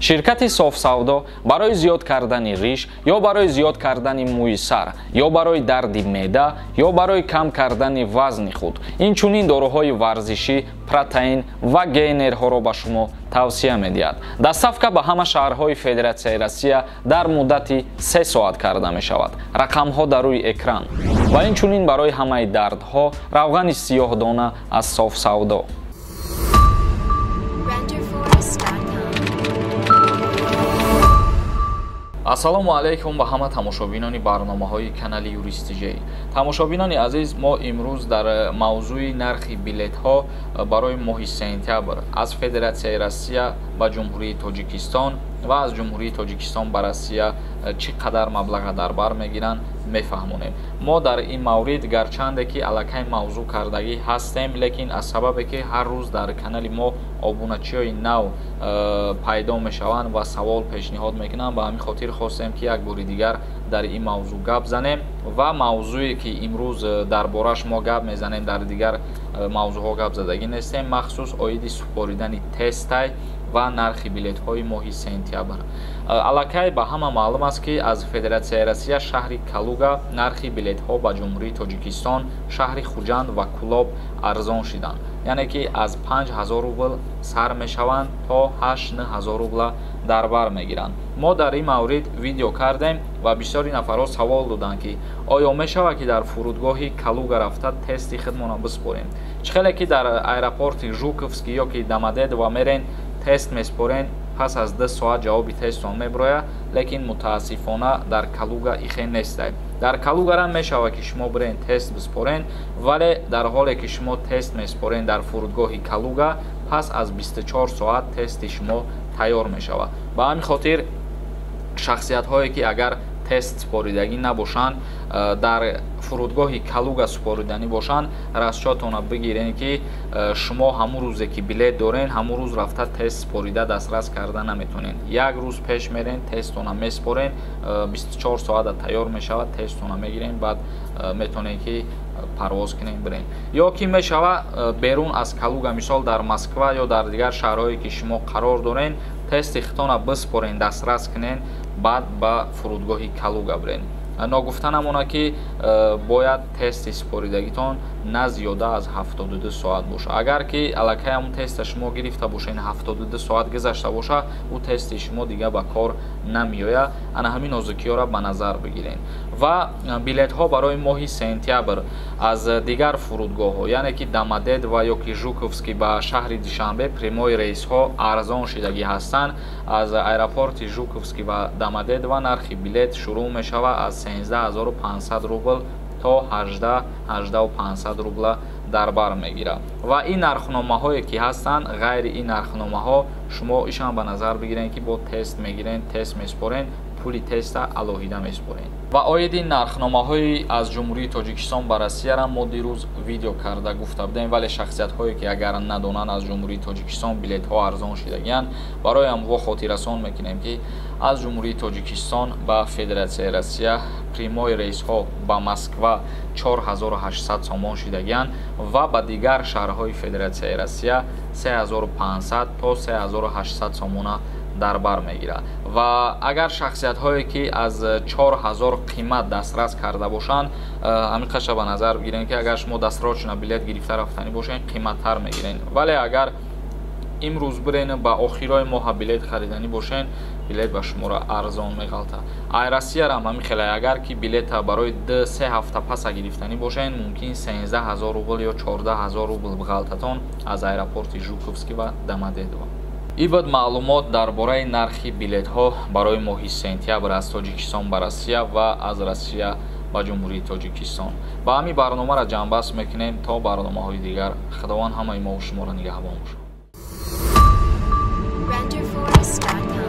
Ширкати Софсавдо барои зиёд кардани риш ё барои зиёд кардани мӯи сар ё барои дарди меъда ё барои кам кардани вазни худ инчунин доруҳои варзишӣ, протеин ва гейнерҳоро ба шумо тавсия медиҳад. Доставка ба ҳама шаҳрҳои Федератсияи Россия дар муддати 3 соат карда мешавад. Рақамҳо дар рӯи экран. Ва инчунин барои ҳамаи дардҳо равғани сиёҳдона аз Софсавдо. Ассалому алайкум ба ҳама тамошобинони барномаҳои канали Юрист Ҷей. Тамошобинони азиз, мо имрӯз дар мавзӯи нархи билетҳо барои моҳи сентябр аз Федератсияи Россия ба Ҷумҳурии Тоҷикистон ва аз Ҷумҳурии Тоҷикистон ба Россия чӣ қадар маблаға дар бар мегиранд мефаҳмонем. Мо дар ин маврид гарчанде ки аллакай мавзӯъ кардагӣ ҳастем, лекин аз сабабе ки ҳар рӯз дар канали мо обуначиҳои нав пайдо мешаванд ва савол пешниҳод мекунанд, ба ҳамин хотир хостем ки як бори дигар дар ин мавзӯъ гап занем ва мавзӯе ки имрӯз дар бораш мо гап мезанем, дар дигар мавзӯъҳо гап задагӣ нестем, махсус оиди супоридани тестай ва нархи билетҳои моҳи сентябр. Аллакай ба ҳама маълум аст, ки аз Федератсияи Россия шаҳри Калуга нархи билетҳо ба Ҷумҳурии Тоҷикистон, шаҳри Хуҷанд ва Кулоб арзон шиданд. Яъне ки аз 5000 рубл сар мешаванд то 8-9000 рубла дар бар мегиранд. Мо дар ин маврид видео кардем ва бисёри нафарҳо савол доданд, ки оё мешавад, ки дар фурудгоҳи Калуга рафта тести худмонро биспорем? Чӣ хеле ки дар аэропорти Жуковский ё ки Домодедово мерен, тест меспорен, пас аз 2 соат ҷавоби тестон мебирояд, лекин мутаассифона дар Калуга ихе нестай. Дар Калугарам мешавад, ки шумо бирен тест биспорен, вале дар ҳоле ки шумо тест меспорен дар фурудгоҳи Калуга, пас аз 24 соат тести шумо тайёр мешавад. Ба ҳамин хотир шахсиятҳое ки агар тест супоридагӣ набошанд, дар фурудгоҳи Калуга супориданӣ бошанд, расчётона бигирен, ки шумо ҳамун рӯзе ки билет дорен, ҳамун рӯз рафта тест супорида дастрас карда наметонен. Як рӯз пеш мерен, тестона месупорен, 24 соата тайёр мешавад, тестона мегирен, баъд метонен ки парвоз кунем, бирен. Ё ки мешава берун аз Калуга, мисол дар Москва ё дар дигар шаҳрҳое ки шумо қарор дорен, тести худтона биспорен, дастрас кунен, баъд ба фурудгоҳи Калуга бирен. Ногуфта намона, ки бояд тести супоридагитон на зиёда аз 72 соат бошад. Агар ки аллакай ҳамун теста шумо гирифта бошед, 72 соат гузашта бошад, ӯ тести шумо дига ба кор намеояд. Ана ҳамин нозукиҳоро ба назар бигирен. Ва билетҳо барои моҳи сентябр аз дигар фурудгоҳҳо, яъне ки Домодедово ё ки Жуковский ба шаҳри Душанбе прямой рейсҳо арзон шидагӣ ҳастанд. Аз аэропорти Жуковский ва Домодедово нархи билет шурӯъ мешавад аз 13500 рубл то 18-18500 рубла дар бар мегирад. Ва ин нархномаҳое ки ҳастанд, ғайри ин нархномаҳо шумо ишам ба назар бигирен, ки бо тест мегирен, тест месупорен, пули теста алоҳида месупорен. Ва оиди нархномаҳои аз Ҷумҳурии Тоҷикистон ба Россияра мо дирӯз видео карда гуфта будем, вале шахсиятҳое ки агар надонанд аз Ҷумҳурии Тоҷикистон билетҳо арзон шидагиянд, барои ҳамво хотиррасон мекунем, ки аз Ҷумҳурии Тоҷикистон ба Федератсияи Россия прямой рейсҳо ба Москва 4800 сомон шидагиянд ва ба дигар шаҳрҳои Федератсияи Россия 3500 то 3800 сомона дар бар мегирад. Ва агар шахсиятҳое ки аз 4000 қимат дастрас карда бошанд, ҳамин қаша ба назар бигирен, ки агар шумо дастрочна билет гирифта рафтанӣ бошед, қиматтар мегирен. Вале агар имрӯз бирен ба охирои моҳа билет хариданӣ бошен, билет ба шуморо арзон меғалтад. Ай Россиярам ҳамин хеле, агар ки билета барои 2-3 ҳафта паса гирифтанӣ бошен, мумкин 13000 рубл ё 14000 рубл биғалтатон аз аэропорти Жуковский ва Домодедово. Ин буд маълумот дар бораи нархи билетҳо барои моҳи сентябр аз Тоҷикистон ба Россия ва аз Россия ба Ҷумҳурии Тоҷикистон. Ба ҳамин барномаро ҷамъбаст мекунем то барномаҳои дигар. Худованд ҳамаи мову шуморо нигаҳбон бошад. Renderforest.com.